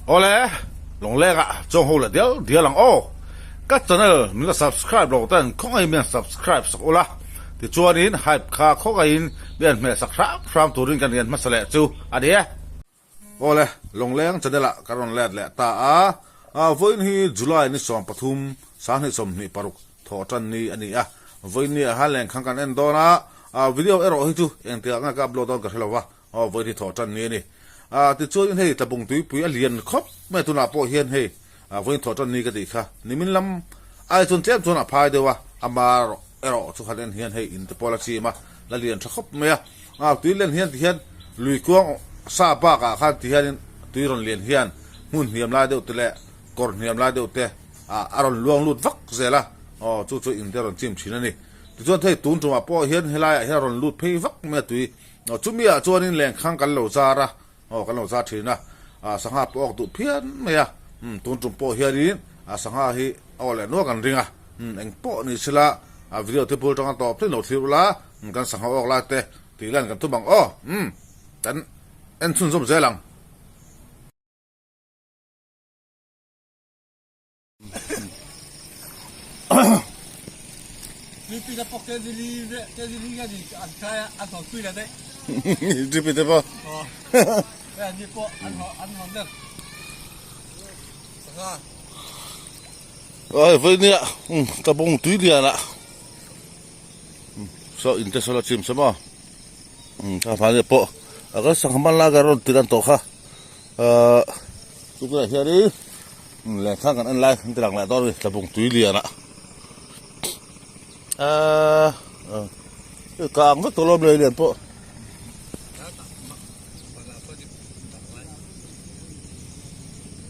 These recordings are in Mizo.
Awle, Lawngleng ah chuang ho leh dial dial ang aw. Ka channel min la subscribe lo ten khawngaihin min han subscribe sak ula, tichuanin hype kha khawngaihin min han hmeh sak hram hram turin kan rian hmasa leh chu a ni e. Awle, Lawngleng channel ah ka rawn let leh ta a, vawiin hi July ni 13, 2026 thawh tan ni a ni a, vawiin ni ah hian lengkhang kan en dawn a, video erawh hi chu engtikah nge ka upload dawn ka hre lo va, Aw vawi hi thawh tan ni a ni. Ah tichuanin hei tlabung tuipui a lian khawp mai tunah pawh hian hei ah vawiin thawh tan ni ka tih kha nimin lam ai chuan tlem chuan a phai deuh a, ama erawh chu han en hian hei in te pawh la chim a, la lian tha khawp mai a. Ah tui len hian ti hian lui kuang sa bakah khan ti hianin tui rawn lian hian hmun hniam lai deuh te leh kawr hniam lai deuh te ah a rawn luang lut vak zel a, aw chu chu in te rawn chim thin a ni. Tichuan hei tun tumah pawh hian helaiah hian a rawn lut phei vak mai a tui. Aw chumi ah chuanin lengkhang kan lo zar a, aw kan lo zar thin a, ah sangha pawh awk duh phian mai a, umm tun tum pawh hianin ah sangha hi aw leh nual kan ring a, umm eng pawh ni sila ah video te bul tanga tawp thleng lo thlir ula, umm kan sangha awk lai te tih lan kan tum ang aw, umm kan en chhunzawm zel ang. Nia tlabung tui lian ah saw in te saw la chim sa maw thla pawh a kan sangha man lai ka rawn ti lan tawh kha. Ahh chutiang hianin lehkha kan en lai an ti lang leh dawn a ni tlabung tui lian ah ahh kang vek tawh lo mai lian pawh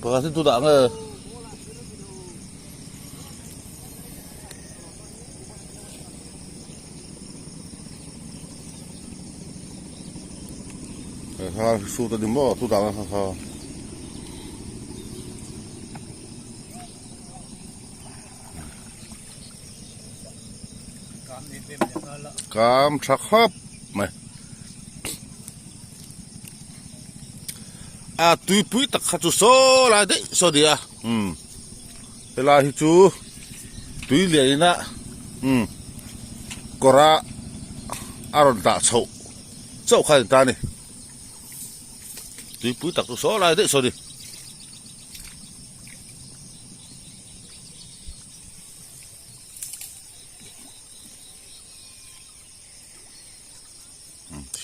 pakhat hi tunah nge. Kha sut a ni maw tu dang kha kha. Kam tha khawp mai. A tuipui tak kha chu saw lai daih saw nia. Um helai hi chu tui lian ina um kawra a rawn dah chhoh. Chauh kha in ta ni. Tuipui tak chu saw lai daih saw ni.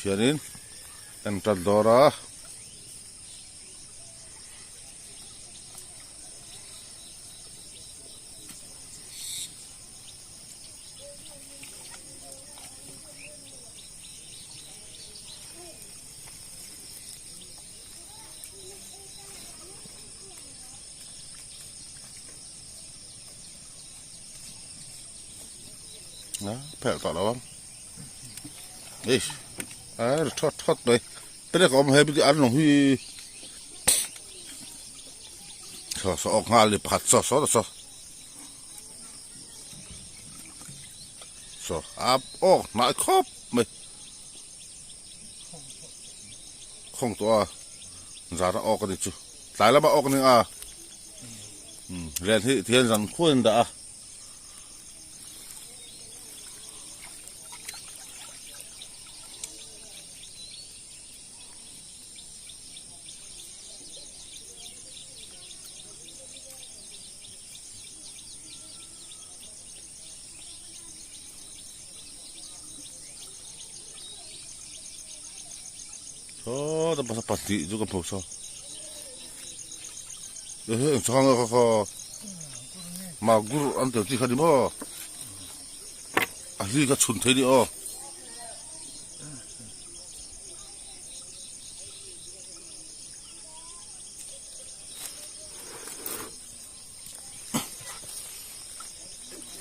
Thianin en tan dawr a. Đó, phel tawh lo ang. Eish, a ri thawt thawt mai. Pele ka awm he bi an lawng hi. Saw saw awk nghal ni pakhat saw saw saw. Saw ap awk hnai khawp mai. Khawng tawh a zan a awk a ni chu tlai lama awk a ni a len hi tihian zan khuain dah a. Saw ta pasa pahnih chu ka hmu saw ehe eng chang a kha kha magur an tel chi kha ni maw a hli kha chhun thei ni aw.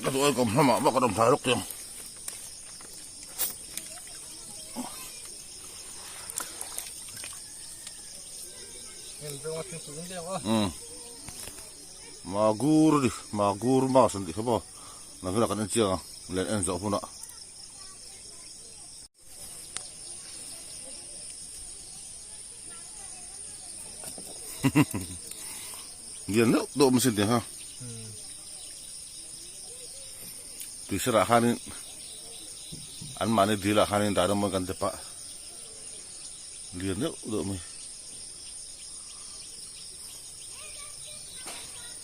Ka duh ai kawm hlamah vak an awm thai rawk ang. Magur ni magur mas an tih kha maw nang hian kan en chiang ang len en zawh hunah. Lian deuh deuh awm sin tih kha. Tuisarah khanin an mahni dil ah khanin dah emaw kan ti pah. Lian deuh deuh mai.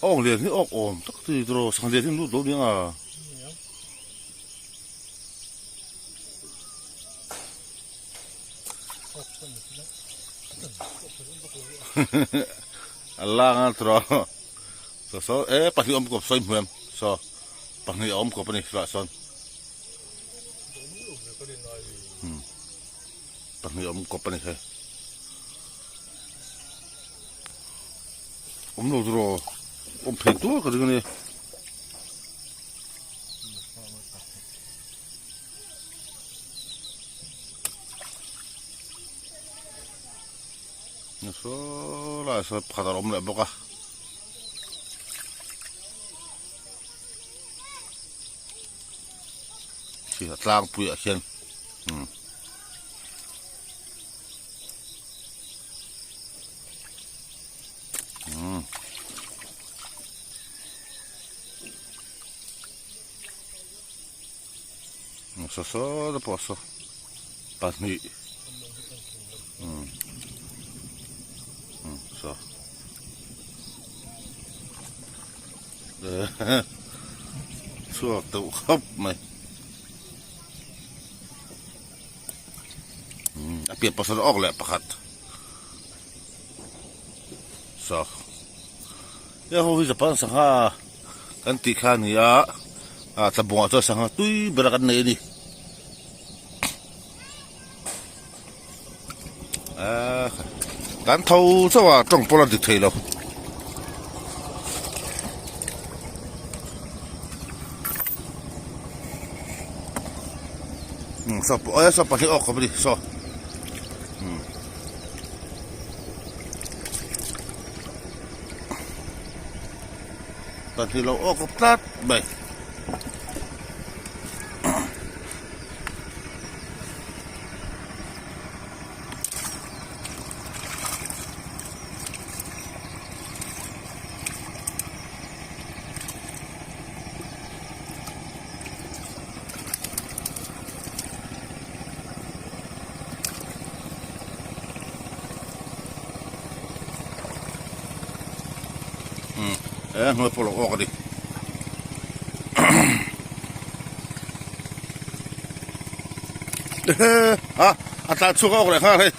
Awk lian hi awk awm tak ti tiraw sangha lian hi an lut lo nia. A lang a tiraw saw saw e pahnih awm kawp sawi hmu em saw pahnih a awm kawp a ni chutah sawn pahnih awm kawp a ni hei awm lo tiraw awm phei tuar ka ring a ni. Saw lai saw pakhat a awm leh bawk a. Khi a tlangpui ah khian umm. Umm. Saw saw te pawh saw pahnih umm umm saw chhuak deuh khawp mai umm a piah pasal awk leh pakhat saw heng ho hi Japan sangha. Kan tih kha a ni a, ah tlabawngah chuan sangha tui ber a kan nei a ni. Ah kan tho chauh a tawng pawh la dik thei lo. Saw pawh eh saw pahnih awk khawp a ni saw. Pahnih lo awk awk tlat mai. E hnuai pawh lo awk a ni a a tlan chhuak a awk leh nghal hei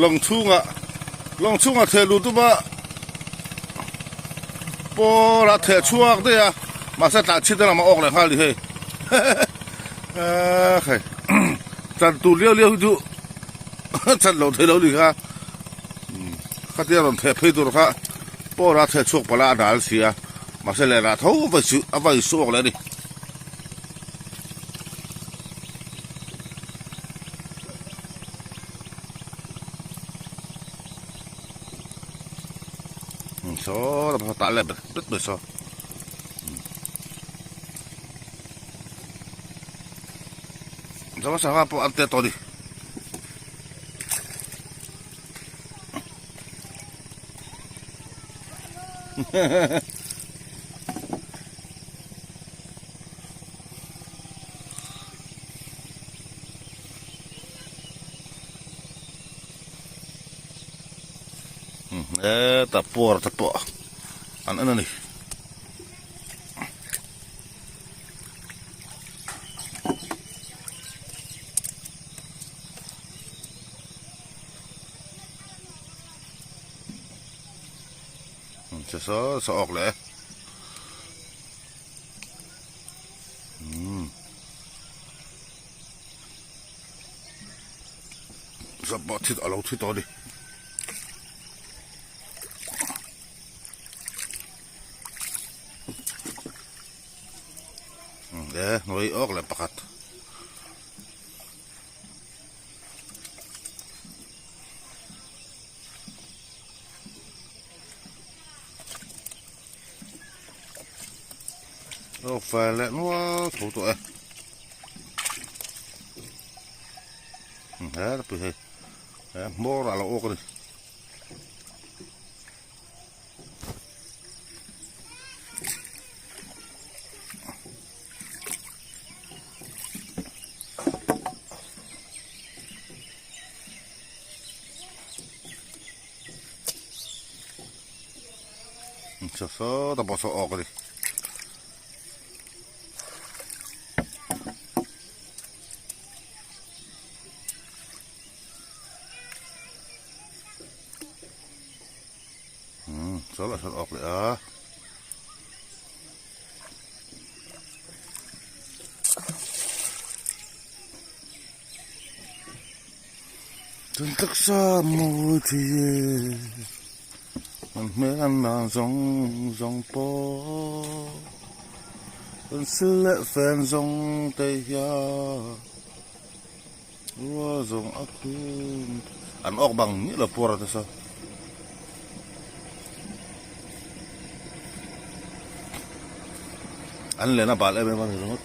lawng chhungah lawng chhungah theh lut dup a pawl a theh chhuak daih a mahse tlan chhit a lam a awk leh nghal a ni hei hei chan tur liau liau hi chu chan loh theih loh a ni kha. Khatia rawn theh phei tur kha pawra theh chhuak palh a a dal si a, mahse lehlah tho vai chu a vai suak leh a ni. Saw lam saw tah leh bet bet mai saw. Saw sangha pawh an te tawh a ni. Hetah puar te pawh an en a ni. Che saw saw awk leh umm sap pawh thi a lo thi tawh a ni. E hnuai awk leh pakhat. Awk fai leh nual tho tawh e. He pui hei he hmawr ah lo awk a ni. Saw sawtah pawh saw awk a ni. Umm saw lah sawn awk leh a. Tun taksa mawi thei e an hmel an dan zawng zawng pawh kan sil leh fen zawng te hian rua zawng a khum an awk bang miah lo puar te saw. An len a bal em em a ni ringawt.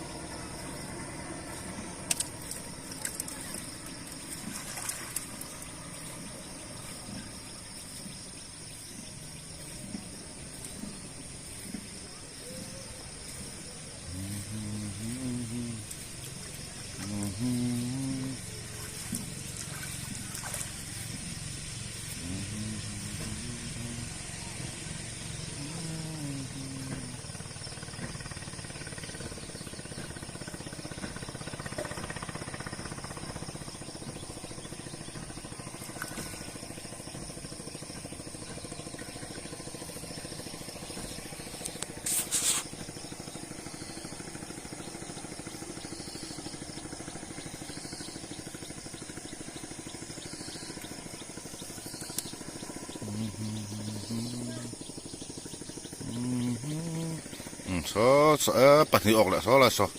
Saw saw e pahnih awk leh saw lai saw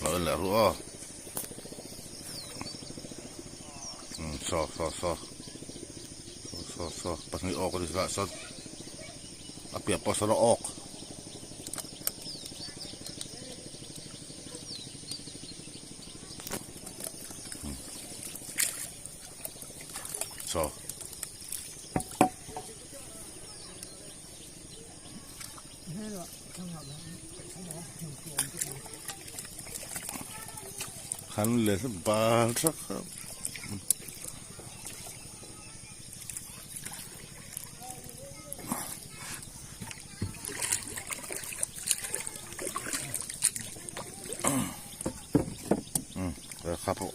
lo en leh ruh aw saw saw saw saw saw pahnih awk a ni lah sawn a piah pawh sawn a awk. Saw. Khan leh bal thak a. Kha pawh.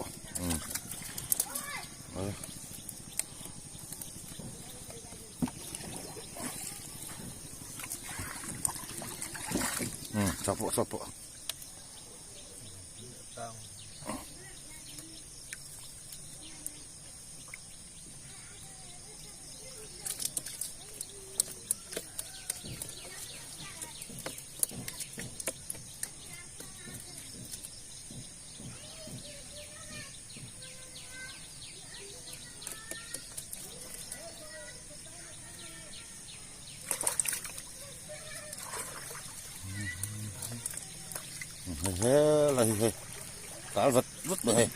Saw pawh saw pawh. He la hi hei tal vat vat mai hei.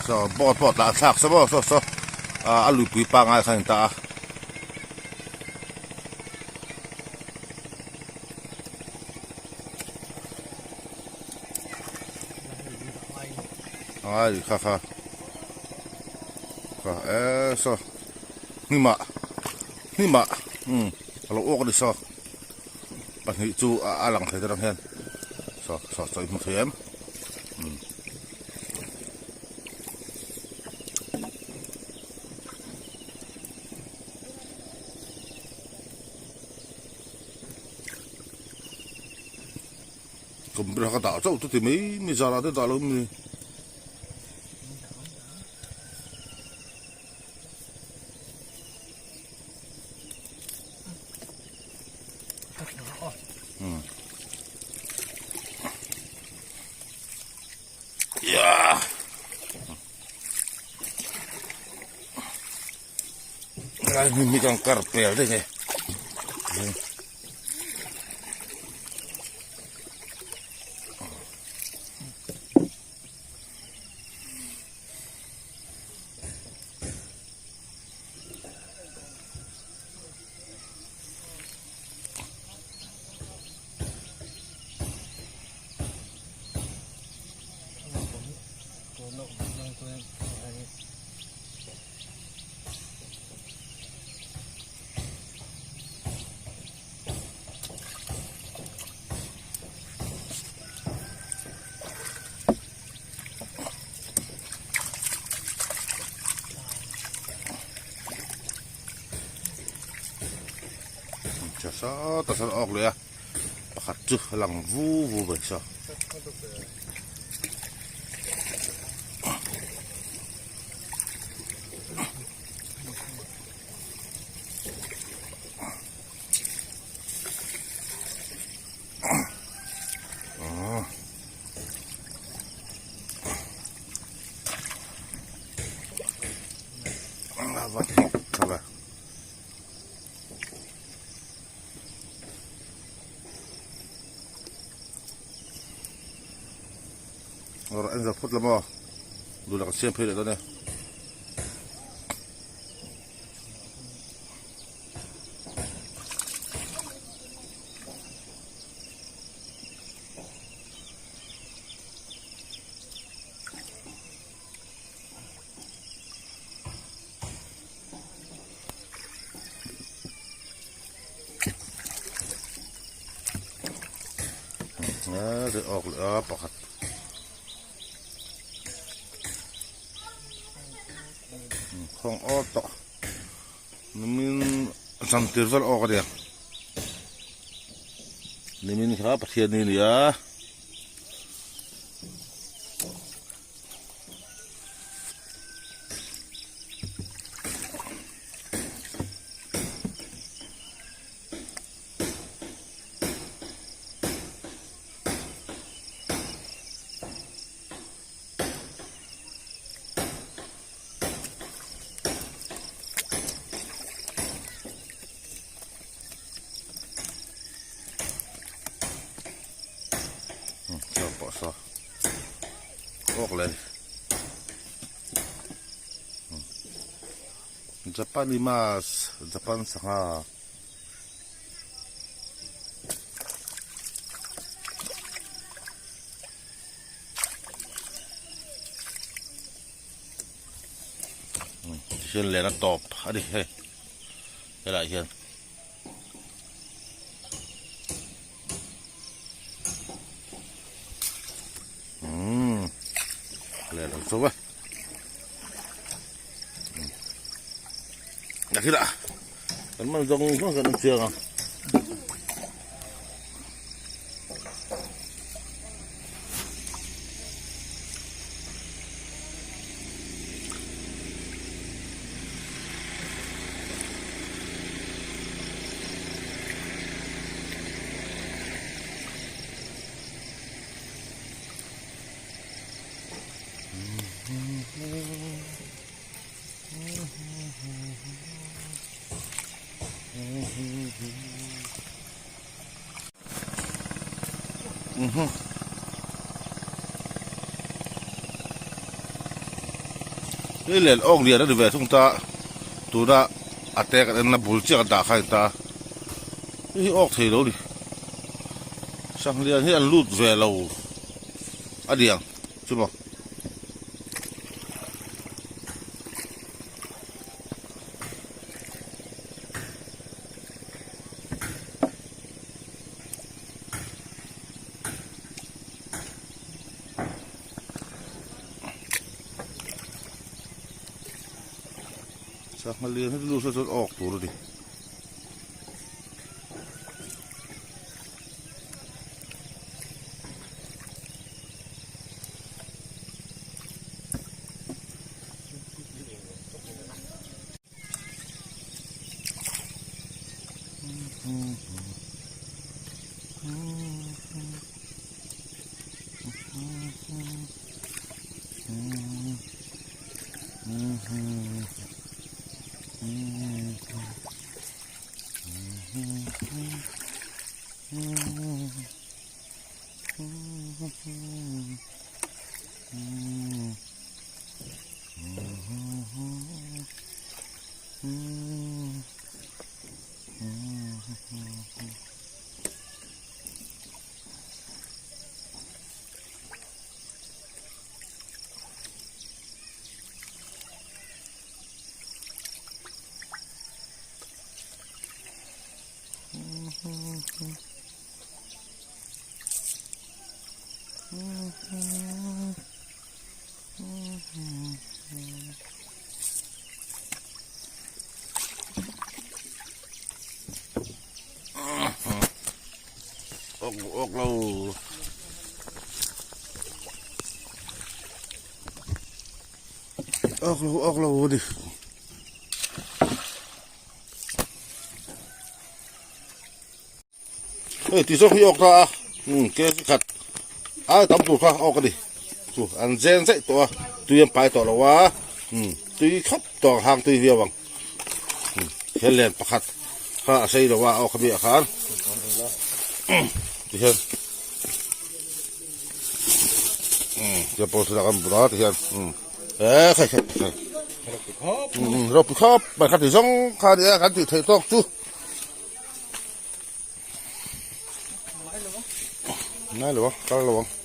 Saw boat pawh tlan thlak saw maw saw saw a luipui pangngai khan a ni ta a. Ai kha kha kha e saw hnimah hnimah umm a lo awk a ni saw pahnih chu a lang thei dawn ang hian saw saw saw i hmu thei em umm. Computer ka dah chauh chu ti mai mai zar ah te dah lo mi. Yeah. Lai hmun hi kan kar pel daih e. Tha sawt a sawn awk leh a pakhat chu a lang vu vu mai saw. En zawh phawt la maw duh leh ka siam phei leh dawn e. Awk leh a pakhat khawng awt tawh nimin zantir vel awk a nia nimin kha Pathianni a ni a. Pawh saw awk leh a ni Japanimas Japan sangha. Tihian len a tawp a ni hei helaiah hian. Umm len ang chauh a Nakinah kan man zawng zawng kan inchiang ang. Hei len awk lian a ni ve thung ta tuna a te kan en na bul chiah kan dah kha a ni ta hei hi awk thei lo a ni Sanglian hi an lut ve lo a niang chu maw. Sangha lian hi lut chuan awk tur a ni. Awk awk lo. Awk lo awk lo a ni. Hei ti zawk hi awk ta a umm kg khat ai tam tur kha awk a ni chu an zen zaih tawh a tui an pai tawh lo a umm tui khawp tawh ang hang tui viau ang umm he len pakhat kha a sei lo a awk a miah khan umm ti hian umm tiang pawh thil an bur a ti hian umm eee khai khai khai umm ropui khawp mai kha ti zawng kha a nia kan tih theih tawk chu. Ngai lo a, kal lo ang.